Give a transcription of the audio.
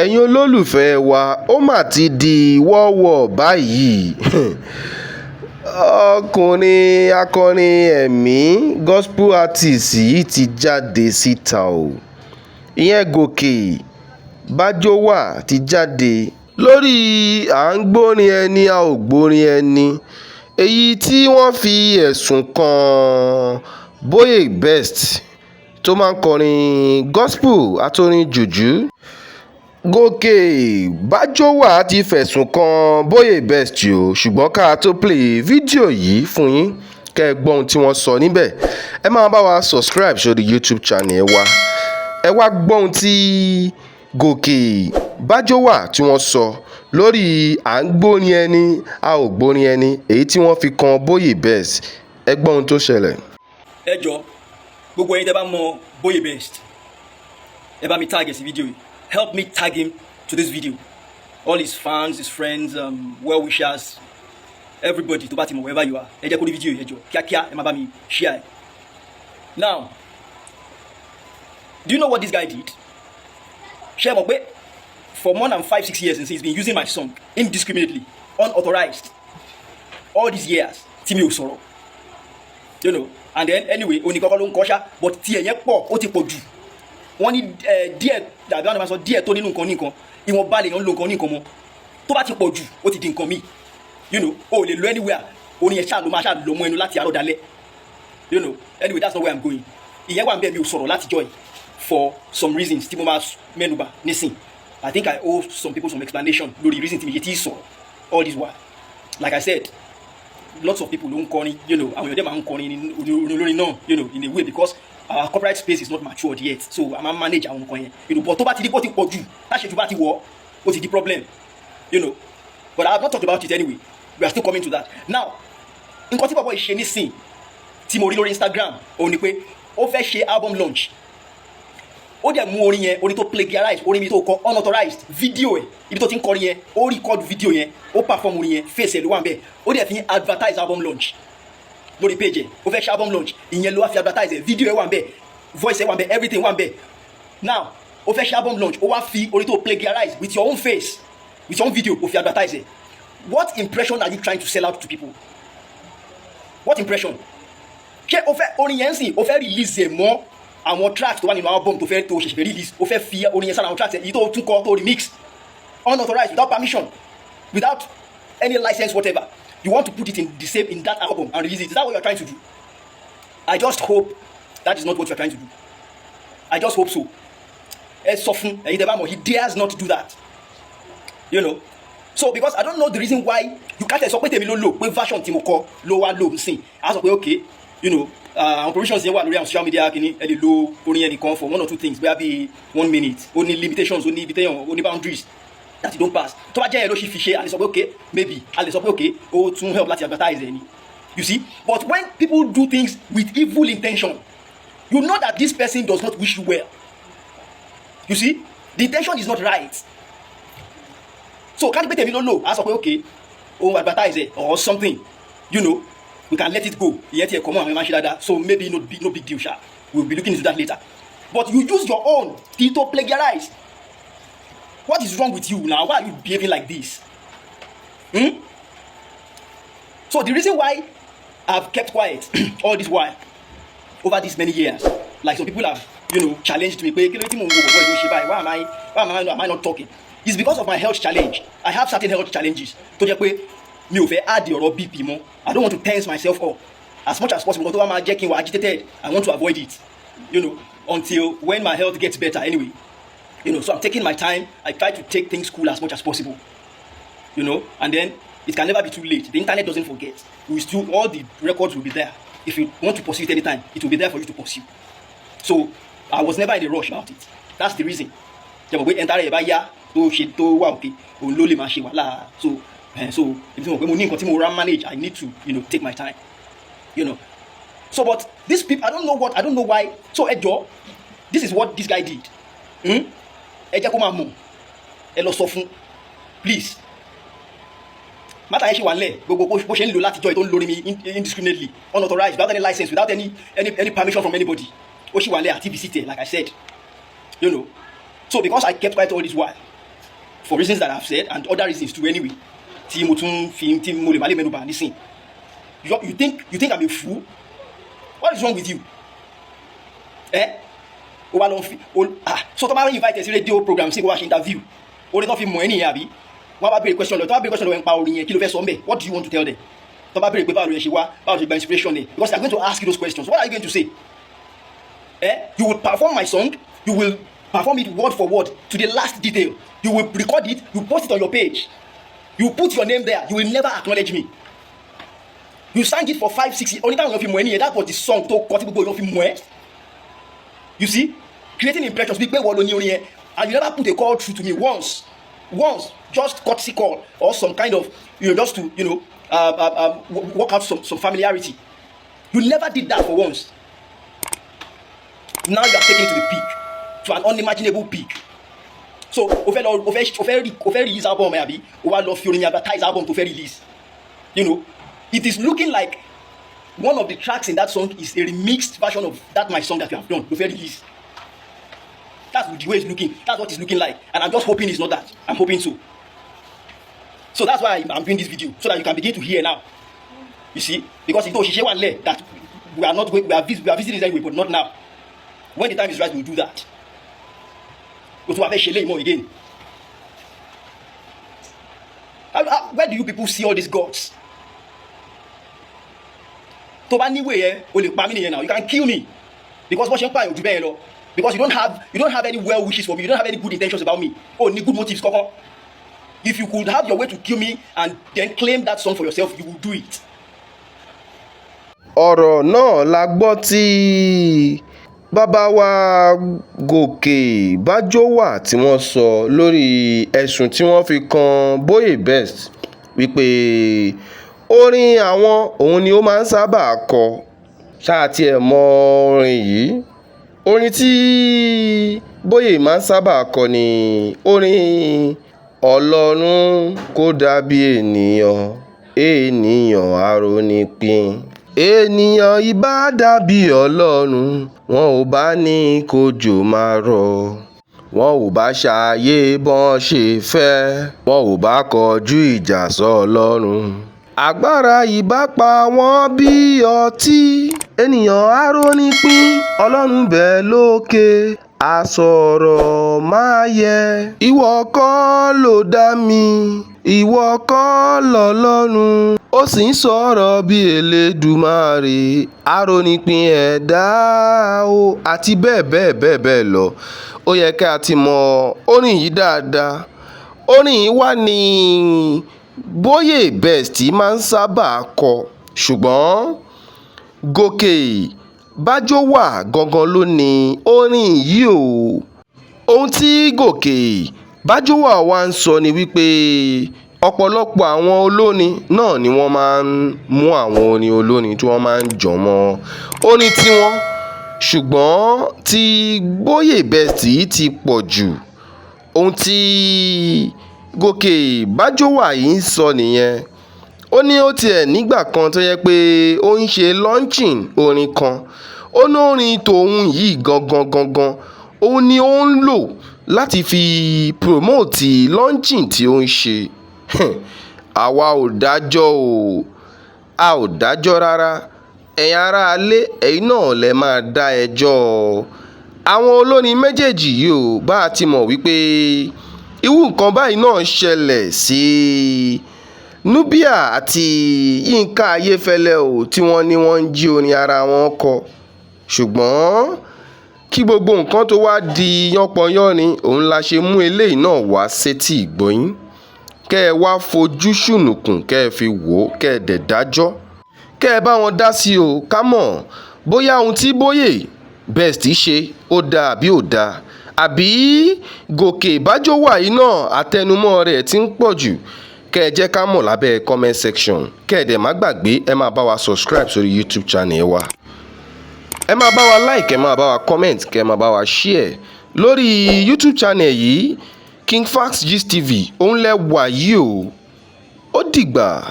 Ẹ̀yin olólùfẹ́ wa, ó mà ti di wọ́ọ̀wọ́ báyìí. Ọkùnrin akọrin ẹ̀mí gospel artist yìí ti jáde síta o. Ìyẹn Gòkè Bájọ́wà ti jáde lórí à ń gbórin ẹni a ò gbórin ẹni, èyí tí wọ́n fi ẹ̀sùn kan Bóyè Best tó máa ń kọrin gospel àtòrin jùjú. Gòkè Bájọ́wà ti fẹ̀sùn kan Bóyè Best o, ṣùgbọ́n ká tó play fídíò yìí fún yín kẹ́ ẹ gbọ́ ohun tí wọ́n sọ níbẹ̀, ẹ máa bá wa subscribe sórí YouTube channel wa. Ẹ wá gbọ́ ohun tí Gòkè Bájọ́wà tí wọ́n sọ lórí à ń gbórin ẹni a ò gbórin ẹni, èyí tí wọ́n fi kan Bóyè Best. Ẹ gbọ́ ohun tó ṣẹlẹ̀. Ẹ jọ, gbogbo ẹ̀yin tẹ́ bá mọ Bóyè Best, ẹ bá mi tag ẹ sí fídíò yìí. Help me tag him to this video, all his fans, his friends, well wishers, everybody tó bá ti mọ̀, wherever you are, ẹ jẹ́ kó rí fídíò yìí. Ẹ jọ, kíákíá, ẹ má bá mi share ẹ. Now, do you know what this guy did? Ṣé ẹ mọ̀ pé for more than 5, 6 years since, he's been using my song indiscriminately, unauthorized, all these years tí mi ò sọ̀rọ̀? And then anyway, oníkọ́kọ́ ló ń kọ́ ṣá, but tiẹ̀ yẹn pọ̀, ó ti pọ̀ jù. Wọ́n ní díẹ̀ dàbí wọn máa sọ díẹ̀ tó nínú nǹkan ní nǹkan, ìwọ̀nba lèèyàn ń lo nǹkan ní nǹkan mọ́. Tó bá ti pọ̀ jù, ó ti di nǹkan míì. O lè lo anywhere, orin yẹn ṣáà ló máa ṣáà lọ mọ́ ẹnu láti àárọ̀ dalẹ́. Anyway, that's not where I'm going. Ìyẹn wà níbẹ̀, mi ò sọ̀rọ̀ látijọ́ yìí for some reasons tí mo máa mẹ́nuba nísìn. I think I owe some people some explanation lórí reason tí mi ṣe tí sọ̀rọ̀ all this while. Like I said, lots of people ló ń kọrin. Àwọn èèyàn dẹ̀ máa ń kọrin ní olórin náà in a way, because our copyright space is not matured yet, so a máa manage àwọn nǹkan yẹn. But tó bá ti di bó ti pọ̀ jù, táṣejù bá ti wọ̀, ó ti di problem. But I have not talked about it. Anyway, we are still coming to that. Now, nǹkan tí bàbá yìí ṣe nísìn tí mo rí lórí Instagram òun ni pé ó fẹ́ ṣe album launch, ó dẹ̀ mú orin yẹn, orin tó plagiarize, orin mi tó kọ unauthorized, video ẹ̀, ibi tó ti ń kọrin yẹn, ó record video yẹn, ó perform orin yẹn, face ẹ̀ ló wà ń bẹ̀. Ó dẹ̀ fi ń advertise album launch lórí page ẹ̀. Ó fẹ́ ṣe album launch, ìyẹn ló wá fi advertise ẹ̀. Video ẹ̀ wà ń bẹ̀, voice ẹ̀ wà ń bẹ̀, everything wà ń bẹ̀. Now, ó fẹ́ ṣe album launch, ó wá fi orin tó plagiarize with your own face, with your own video, ó fi advertise ẹ̀. What impression are you trying to sell out to people? What impression? Ṣé o fẹ́ orin yẹn ń sìn, o fẹ́ release ẹ̀ mọ́ àwọn tracks tó wà nínú album tó fẹ́, tó ṣẹ̀ṣẹ̀ fẹ́ release? O fẹ́ fi orin yẹn sára àwọn tracks ẹ̀, èyí tó tún kọ, tó remix unauthorized, without permission, without any license, whatever. You want to put it in the same, in that album and release it? Is that what you are trying to do? I just hope that is not what you are trying to do. I just hope so. Ẹ sọ fún ẹ̀yin tẹ́ bá mọ̀, he dares not do that. So because I don't know the reason why you can't sọ pé tèmi ló lò, pé version tí mo kọ ló wá lò nsìn. A sọ pé okay, àwọn provisions yẹn wà lórí àwọn social media kìíní, ẹ lè lo orin yẹn nìkan for one or two things, bóyá bíi one minute. Ó ní limitations, ó ní ibi téèyàn, ó ní boundaries that you don't pass. Tó bá jẹ́ yẹn ló sì fi ṣe, a lè sọ pé okay, maybe a lè sọ pé okay, ó tún help láti advertise ẹ ni, you see. But when people do things with evil intention, you know that this person does not wish you well. You see, the intention is not right. So ká ní pé tèmi ló lò, a sọ pé okay, òun advertise ẹ or something, we can let it go. Ìyẹn tiẹ̀ kọ́ mọ́ àwọn ẹ̀ máa ń ṣe dáadáa, so maybe no big deal sha. We will be looking into that later. But you use your own tí tó plagiarize. What is wrong with you now? Why are you behaving like this, hmm? So the reason why I've kept quiet all this while, over these many years, like some people have challenged me pé kí ló dé tí mò ń wo bọ̀bọ̀ ìlú ṣe báyìí, why am I not talking, is because of my health challenge. I have certain health challenges tó jẹ́ pé mi ò fẹ́ add ọ̀rọ̀ BP mọ́. I don't want to tense myself up as much as possible. Nǹkan tó bá máa jẹ́ kí n wà agitated, I want to avoid it until when my health gets better. Anyway, so I'm taking my time. I try to take things cool as much as possible, and then it can never be too late. The internet doesn't forget. We still, all the records will be there. If you want to pursue it anytime, it will be there for you to pursue. So I was never in a rush about it. That's the reason. Jẹ́ mọ̀ pé ẹ̀ńtàrà ẹ̀ bá yá, tó ṣe tó wà òkè, òun ló lè máa ṣe wàhálà. So ibi tí mo mọ̀ pé mo ní nǹkan tí mo ra manage, I need to take my time. So but these people, I don't know what, I don't know why. So ẹ jọ, this is what this guy did, Ẹ jẹ́ kó máa mọ̀, ẹ lọ sọ fún, please. Matter yẹn ṣì wà nílẹ̀. Gbogbo bó ṣe ń lò látijọ́ yìí, tó ń lórí mi indiscriminately, unauthorized, without any license, without any permission from anybody, ó ṣì wà nílẹ̀ àti visit ẹ̀, like I said. So because I kept quiet all this while. For reasons that I've said and other reasons too anyway, tí mo tún fi tí mo lè má lè mẹ́nu bà nísìn. You think I'm a fool? What is wrong with you? Eh? O wa lọ fi o, ah, so tó bá invite ẹ sí radio program sí, kó wá ṣe interview, orin tó fi mọ̀ ẹ́ nìyẹn, àbí? Wọ́n bá béèrè question lọ, tó bá béèrè question lọ nípa orin yẹn, kí ló fẹ́ sọ ńbẹ̀? What do you want to tell them? Tó bá béèrè pé báwo ló yẹ ṣe wá, báwo ló ṣe gba inspiration ẹ, because they are going to ask you those questions, what are you going to say? Eh? You will perform my song, you will perform it word for word to the last detail, you will record it, you post it on your page, you put your name there, you will never acknowledge me. You sang it for 5, 6 years. Only time èèyàn fi mọ̀ ẹ́ nìyẹn. That was the song tó kọ tí gbogbo èèyàn fi mọ̀ ẹ́. You see, creating impressions bí pé wọ́n lo ní orin yẹn, and you never put a call through to me once, once, just courtesy call or some kind of, just to work out some familiarity. You never did that for once. Now you are taking it to the peak, to an unimaginable peak. So o fẹ́ lọ o fẹ́ release album ẹ, àbí? O wá lọ fi orin mi advertise album tó fẹ́ release. It is looking like one of the tracks in that song is a remixed version of that my song that you have done, ló fẹ́ release. That's the way it's looking, that's what it's looking like, and I'm just hoping it's not that. I'm hoping so. So that's why I'm doing this video, so that you can begin to hear now, you see, because ìtò òṣìṣẹ́ wà nílẹ̀ that we are not going, we are visiting anyway, but not now. When the time is right, we will do that. O tún wá fẹ́ ṣe léyìí mọ́ again. Where do you people see all these gods? Tó bá níwèé yẹn, o lè pa mí nìyẹn now. You can kill me, because bó ṣe ń pààyàn ojú bẹ́ẹ̀ lọ, because you don't have any well wishes for me, you don't have any good intentions about me, o ní good motives kọ́kọ́. If you could have your way to kill me and then claim that song for yourself, you would do it. Ọ̀rọ̀ náà la gbọ́ tí bàbá wa Gòkè Bájọ́wà tí wọ́n sọ lórí ẹ̀sùn tí wọ́n fi kan Bóyè Best wípé orin àwọn òun ni ó máa ń sábà kọ. Ṣáà tiẹ̀ mọ orin yìí? Orin tí Bóyè máa ń sábà kọ ni orin "Ọlọ́run kò dàbí ènìyàn, ènìyàn arónípín, ènìyàn ìbá dàbí Ọlọ́run, wọn ò bá ní kójọ máa rọ̀, wọn ò bá ṣàyè bọ́n ṣe fẹ́, wọn ò bá kọjú ìjà sọ́lọ́run, agbára ìbá pa wọ́n bí ọtí, ènìyàn arónípín, Ọlọ́run bẹ́ẹ̀ lókè àsọ̀rọ̀ máyẹ̀, ìwọ kọ́ ló dá mi, ìwọ kọ́ lọ́lọ́run, ó sì ń sọ̀rọ̀ bí Elédùmarè, arónípín ẹ̀dá o", àti bẹ́ẹ̀ bẹ́ẹ̀ bẹ́ẹ̀ bẹ́ẹ̀ lọ. Ó yẹ ká ti mọ orin yìí dáadáa. Orin yìí wà ní Bóyè Best máa ń sábà kọ, ṣùgbọ́n Gòkè Bájọ́wà gangan ló ní orin yìí o. Ohun tí Gòkè Bájọ́wà wá ń sọ ni wípé ọ̀pọ̀lọpọ̀ àwọn olórin náà ni wọ́n máa ń mú àwọn orin olórin tí wọ́n máa ń jọ mọ́ orin tiwọn, ṣùgbọ́n tí Bóyè Best yìí ti pọ̀ jù. Ohun tí Gòkè Bájọ́wà yìí ń sọ nìyẹn. Ó ní ó tiẹ̀ nígbà kan tó yẹ pé ó ń ṣe launching orin kan, ó ní orin tòun yìí gangan gangan òun ni ó ń lò láti fi promote launching tí ó ń ṣe. Àwa ò dájọ́ o, a ò dájọ́ rárá. Ẹ̀yin aráalé, ẹ̀yin náà lè máa dá ẹjọ́ àwọn olórin méjèèjì yìí o. Bá a ti mọ̀ wípé irú nǹkan báyìí náà ṣẹlẹ̀ sí Nubia àti Yínká Ayéfẹ́lẹ́ o, tí wọ́n ní wọ́n ń jí orin ara wọn kọ, ṣùgbọ́n kí gbogbo nǹkan tó wáá di yánpọnyánrin, òun la ṣe mú eléyìí náà wá sétí ìgbọ́ yín, kẹ́ ẹ wáá fojú ṣùnnùkùn kẹ́ ẹ fi wò ó, kẹ́ ẹ dẹ̀ dájọ́, kẹ́ ẹ bá wọn dá sí o, ká mọ̀ bóyá ohun tí Bóyè Best ṣe ó dáa àbí ò dáa, àbí Gòkè Bájọ́wà yìí náà àtẹnumọ́ rẹ̀ ti ń pọ̀ jù. Kẹ́ ẹ jẹ́ ká mọ̀ lábẹ́ comment section. Kẹ́ ẹ dẹ̀ má gbàgbé, ẹ máa bá wa subscribe sórí YouTube channel wa, ẹ máa bá wa like, ẹ máa bá wa comment, kẹ́ ẹ máa bá wa share lórí YouTube channel yìí. King Fax Gist TV òun lẹ wà yìí o. Ó dìgbà.